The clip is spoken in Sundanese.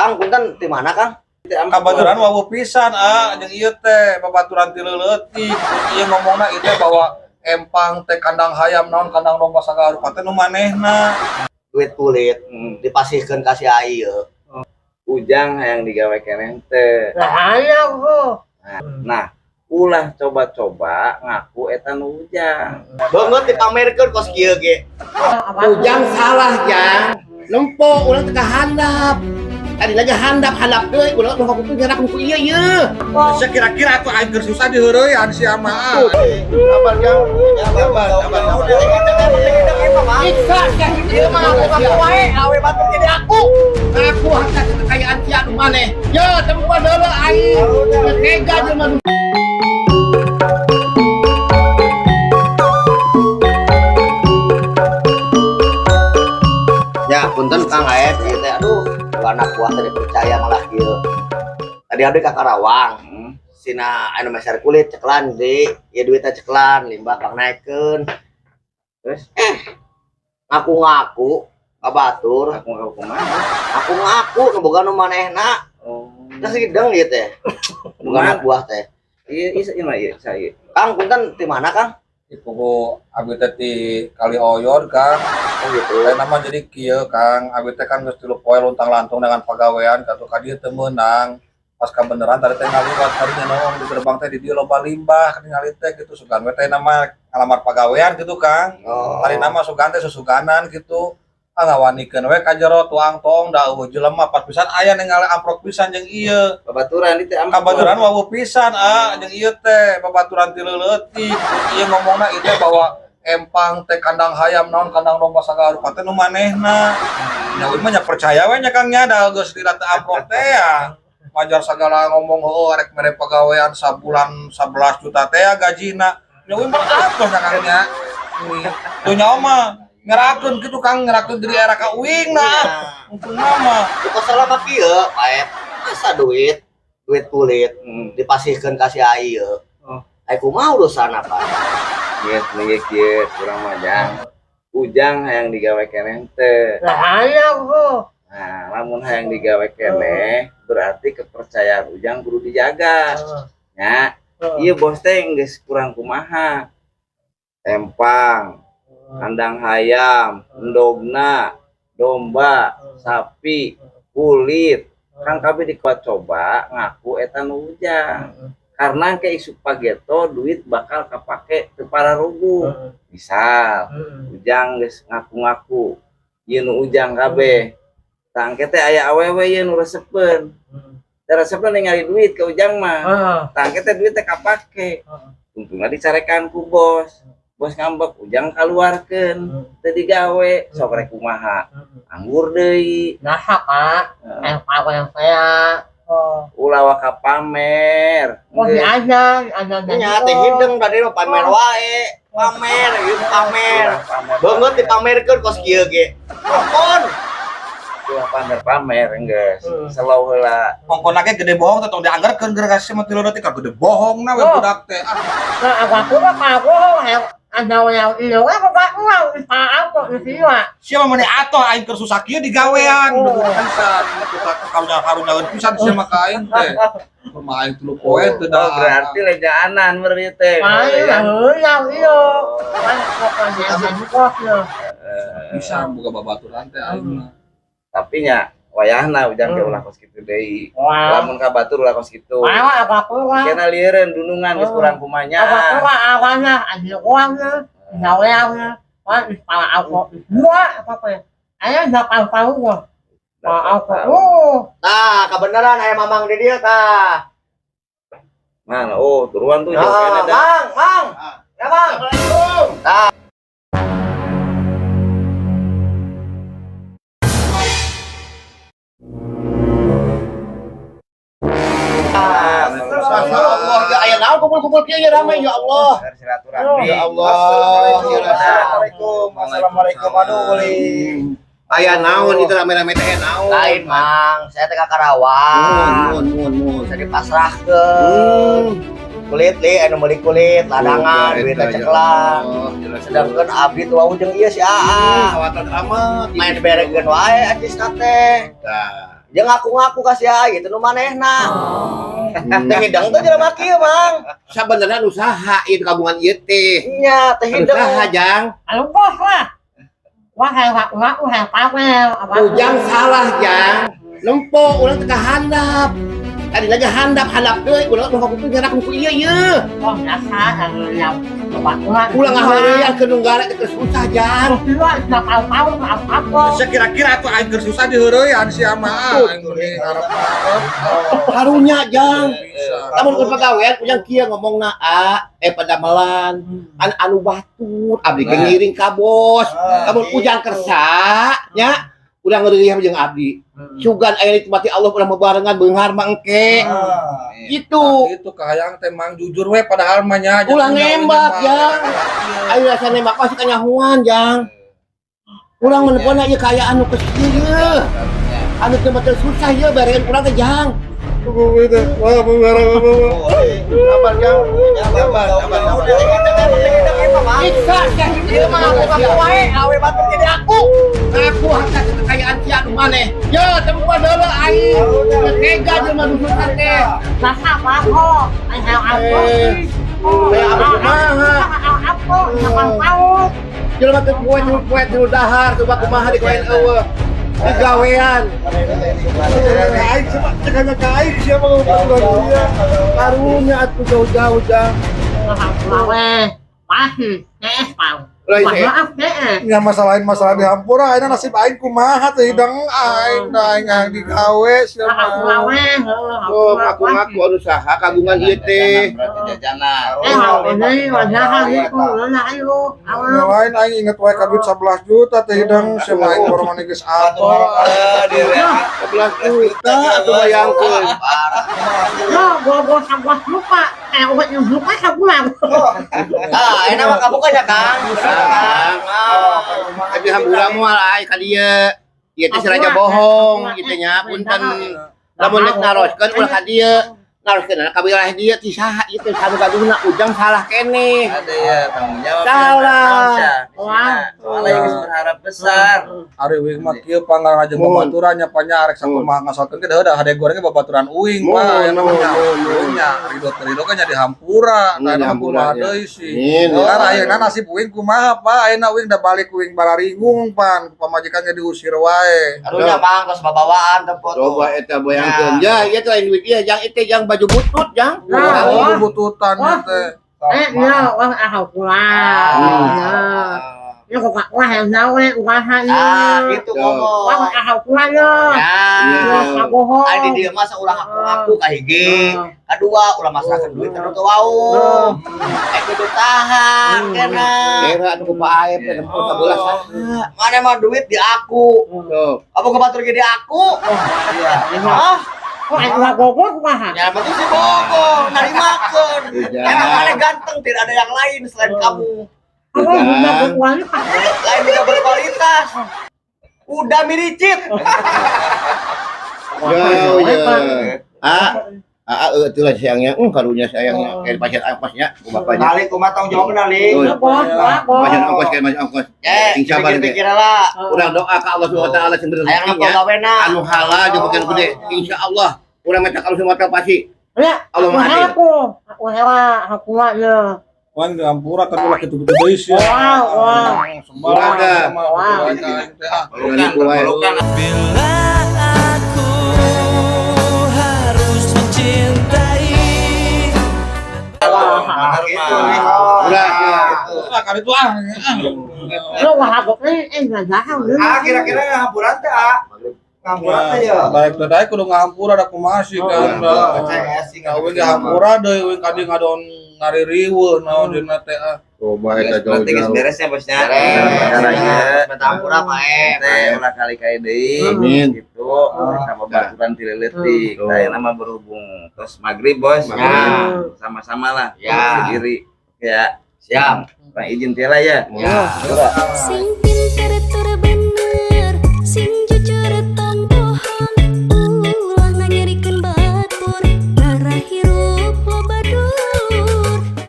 Kang, punten, di mana, Kang? Kabeneran wawuh pisan ah jeung ieu teh babaturan ti leuleutik. Ieu ngomongna ieu teh bahwa empang teh kandang hayam naon kandang domba sagala rupa teh nu manehna. Duit kulit dipasihkeun ka si ai ieu. Ujang hayang digawe keneh teh. Lah hayang ho. Nah, ulah coba-coba ngaku eta nu Ujang. Beungeut dipamerkeun kos kieu ge. Ujang salah, Jang. Nempo ulah teu handap. Tadi lagi handap handap deui ulah nu ngaku nyarak ku ieu ieu. Sia kira-kira atuh aing keur susah diheureuyan sia mah. Sabar, Jang. Sabar, sabar. Siksa sia ieu mah Ngaku wae, awe batur jadi aku. Aku harta kekayaan sia nu maneh. Yo, tempo deuleu aing. Tega jelema nu. Ya, punten Kang Aep ieu teh aduh, anak buah tadi percaya malah kieu. Tadi abdi ka Karawang. Sina anu meser kulit ceklan di, ieu duitnya ceklan, limbah pang naekkeun. Terus Ngaku-ngaku ka batur, aku ngaku kumaha? ngaku-ngaku nu boga nu manehna. Oh. Terus hideng ieu teh. Boga anak buah teh. Iya, iya, iya, iya, saya. Kang, punten di mana, Kang? Ibu abi teh ti Kali Oyor, Kang. Oh gitu. Lain nama jadi kieu, Kang. Abi teh kan geus 3 poe luntang-lantung dengan pagawean katuh ka dieu teu meunang. Pas kabeneran tadi teh ngaliwat tadinya noong di gerbang teh di dieu loba limbah ningali teh gitu sugan we teh nama ngalamar pagawean gitu, Kang. Oh. Tadi nama sugan teh susuganan gitu. Ah ngawanikeun we ka jero tuang tong da eueuh jelema pas pisan aya ningali amprok pisan jeung ieu. Babaturan itu amprok. Kabeneran wawuh pisan ah jeung ieu teh babaturan ti leuleutik. Ieu ngomongna ieu teh bahwa empang teh kandang hayam naon kandang domba sagala rupa teh nu manehna. Nya mah nya percaya we nya Kang nya da geus lila teh amprok teh ya. Wajar sagala ngomong heueuh rek mere pagawean sabulan 11 juta teh ya gajina. Nya mah atuh nya Kang nya. Tuh nyawa mah ngerakeun kitu Kang, ngerakeun diri era ka uing nah. Untungna mah. Ku salah mah kieu, Paep. Masa duit, duit kulit dipasihkeun ka si ai ieu. Oh. Ai kumaha urusan apa? Geus nih kieu kurang mah, Jang. Ujang hayang digawe keneh teh. Lah hayang ho. Nah, lamun hayang digawe keneh berarti kepercayaan Ujang kudu dijaga. Nya, ieu bos teh geus kurang kumaha. Empang, kandang hayam, endogna, domba, sapi, kulit. Kang kabeh dikocoba ngaku eta nu Ujang. Karena ke isu pageto duit bakal kapake teu pararuguh. Misal Ujang geus ngaku-ngaku ieu nu Ujang kabeh. Tah engke teh aya awewe ieu nu resepeun. Teh resepeun ningali duit ke Ujang mah. Tah engke teh duit teh kapake. Untungna dicarekan ku bos. Bos ngambek Ujang kaluarkeun teu digawe sok rek kumaha. Anggur deui. Nah, Pak, yang pawe yang saya. Oh. Ulah waka pamer. Oh, si aja, aja Nya teh hideng tadi mah pamer wae. Pamer, ieu pamer. Beungeut dipamerkeun kos kieu ge. Ampun. Ulah pamer-pamer geus. Slow heula. Ongkona ge gede bohong teh tong dianggarkeun geura ka sia mah tilu detik gede bohongna we budak teh. Ah. Nah, aku mah aku yang ada yang iya, aku gak uang, aku di sini. Sia mah meni atoh aing keur susah kieu digawean. Pisan karunya karunyaeun pisan sia mah ka aing teh. Kumaha aing 3 poe teu da. Oh, berarti lejaanan berarti teh. Ayo, iya, iya. Pisan boga babaturan teh aing mah. Tapi nya wayahna Ujang ge ulah kos kitu deui. Lamun ka batur ulah kos kitu. Kena lieureun dunungan geus kurang kumanya. Nah, kebenaran aya Mamang di dieu tah. Mana? Oh, turuan tuh jauh kene dah. Mang, Mang. Ya, Mang. Assalamualaikum. Tah. Allah, ya aya naon kumpul-kumpul kieu ya rame ya Allah. Silaturahmi. Ya Allah. Assalamualaikum. Assalamualaikum. Aduh, uli. Aya naon itu rame-rame teh naon. Lain, Mang. Saya teh ka Karawang. Mun mun mun. Saya dipasrahkeun. Kulit li anu meuli kulit, ladangan, duitna ceklan. Sedangkan abdi tuh wau jeung ieu si Aa. Khawatir amat. Main berekeun wae acisna teh. Tah. Dia ngaku-ngaku ka sia gitu nu manehna. Teh hidang teh jelema kieu, Mang. Sabenerna nu saha ieu kagungan ieu teh? Nya, teh Anu hidang. saha, Jang? Anu bos lah. Wah, hayang wah, hayang pamer. Ujang salah, Jang. Nempo urang teh handap. Tadi lagi handap, handap deui, urang mah kudu nyarak ku ieu ieu. Oh, biasa anu yang ulah. Ulah ngaheureuyan ke nu garek teh susah, Jang. Dua, sudah tahu-tahu apa. Sia kira-kira atuh aing keur susah diheureyan sia mah aing meuni ngarep-ngarep. Karunya, Jang. Bisa. Lamun keur pagawean ujang kieu ngomongna, "A, padamelan an anu batur abdi ge ngiring ka bos." Lamun ujang kersa nya urang ngeureuyah jeung abdi. Sugan aya nikmati Allah urang bebarengan beunghar mah engke. Gitu. Itu kahayang teh, Mang, jujur we padahal mah nya. Ulah nembak, Jang. Ayo rasa nembak pasti kanyahuan, Jang. Urang menepona ieu kaayaan nu geus kieu ieu. Anu teu teu susah ieu barengan urang teh, Jang. Sabar, Jang. Sabar, sabar, sabar. Siksa sia ieu mah Aku wae, awe batur jadi aku. Aku harta kekayaan sia nu maneh. Ya, tempo deuleu aing. Tega jelema nu susah teh. Masa apa? Hayang apa? Kayak apa kumaha? Apa? Siapa tahu? Jelema teu poe teu poe teu dahar coba kumaha digawean eueuh. Digawean. Aing cuma cekanya ka aing sia mah ngomong dia. Karunya atuh jauh-jauh, Jang. Wah, pasti, CS pau. Lain Wah, eh. maaf CS. Nya masalahin masalah di hampura ayeuna nasib aing kumaha teh hidang aing da aing hayang digawe sia mah. Oh, ngaku-ngaku anu saha kagungan ieu teh. Berarti jajanan. Eh, ini wajah itu, nah itu. Nya lain aing inget wae ka duit 11 juta teh hidang sia mah aing baru geus apa. 11 juta atuh bayangkeun. Lo, gua sebuah lupa. Udah lupa sebulan. Ah, enak mah kamu kan ya, Kang. Kang. Tapi hampura moal ai ka dieu. Ieu teh si raja bohong kitu nya, punten. Lamun rek naroskeun ulah ka dieu. Naroskeun ka wilayah dieu ti saha ieu teh sanu gaduhna ujang salah keneh. Ada ya tanggung jawab. Salah. Wah. Soalnya geus berharap besar. Ari uing mah kieu panggang jeung Mun. babaturan nya panya arek sakumaha ngasalkeun ge da hade gorengnya babaturan uing Mun, mah ya mun, namanya. mun, mun. Nya ridho ridho kan nya di hampura, Mun, nah di mah hampura, kumaha ya. deui sih. Amin. Kan ayeuna nasib uing kumaha, Pak? Ayeuna uing da balik uing bararingung pan, pamajikannya diusir wae. Karunya, Mang, tos babawaan tempo tuh. Coba eta bayangkeun. Ya, ieu teh lain duit ieu, Jang, ieu teh jang baju butut, Jang. Nah, Oh, wah. bututan Wah. teh. Eh, ya, wah, ah, pulang. Ya. Ya, kok wah, yang nawe, wah, Ah, ya. gitu ngomong. Wah, ah, pulang ya. Ya. Iya. Wah, bohong. Ari di dieu mah ulah ngaku-ngaku ka hiji. Kadua ulah masrahkeun duit anu teu wau. Eh kudu tahan kena. Era anu ku Pak Aep teh nempo sabelas saha. Mana mah duit di aku. Tuh. Apa ke batur ge di aku? Ah, Kok aku bohong, wah. ya betul sih bohong, narimakeun. Ujang. Emang mana ganteng, tidak ada yang lain selain kamu. Aku udah berkualitas. Lain tidak berkualitas. Udah miricit. Jauh ya. Ah, ah, itulah sayangnya. Karunya sayangnya. Kayak pasien ongkosnya, ku bapaknya. Balik kumaha tanggung jawab li. Tuh. Bos, wah, bos. Pasien ongkos kayak masih ongkos. Eh, Sing sabar teh. pikir-pikir lah. Urang doa ka Allah Subhanahu wa taala sing bener Hayang rezekinya. gawena. Anu halal jeung makin gede. Insyaallah urang minta ka Allah Subhanahu wa taala pasti. Ya, Allah Maha Adil. aku, aku hewa, aku ya. Wan di hampura tapi ulah kitu-kitu deui sih. Wow, wow. Sembarang Ulah, sama Wow. aing teh ah. Urang nipu wae. Pelukan. Bila aku harus mencintai Bener Gitu, mah. Li. Ulah, ya. Ah, kali itu ah. Lu wah aku ini nggak tahu. Ah, kira-kira ngahampuran teh, ah. Ngahampuran teh ya. Baik teh daek kudu ngahampura da kumaha sih kan. Percaya sih Nah, uing dihampura deui uing kadi ngadon ngaririweuh naon dina teh ah. Coba eta Berarti geus jauh-jauh. beresnya bosnya. Beres. Caranya. Minta hampura, Pak Em. Teh ulah kali kali deui. Amin. Gitu. Sama baturan ti leutik. Tuh. Nah, nama berhubung terus maghrib bos. Maghrib. Sama-sama lah. Ya. Sendiri. Ya. Siap. Bang izin teh lah ya. Ya. Sing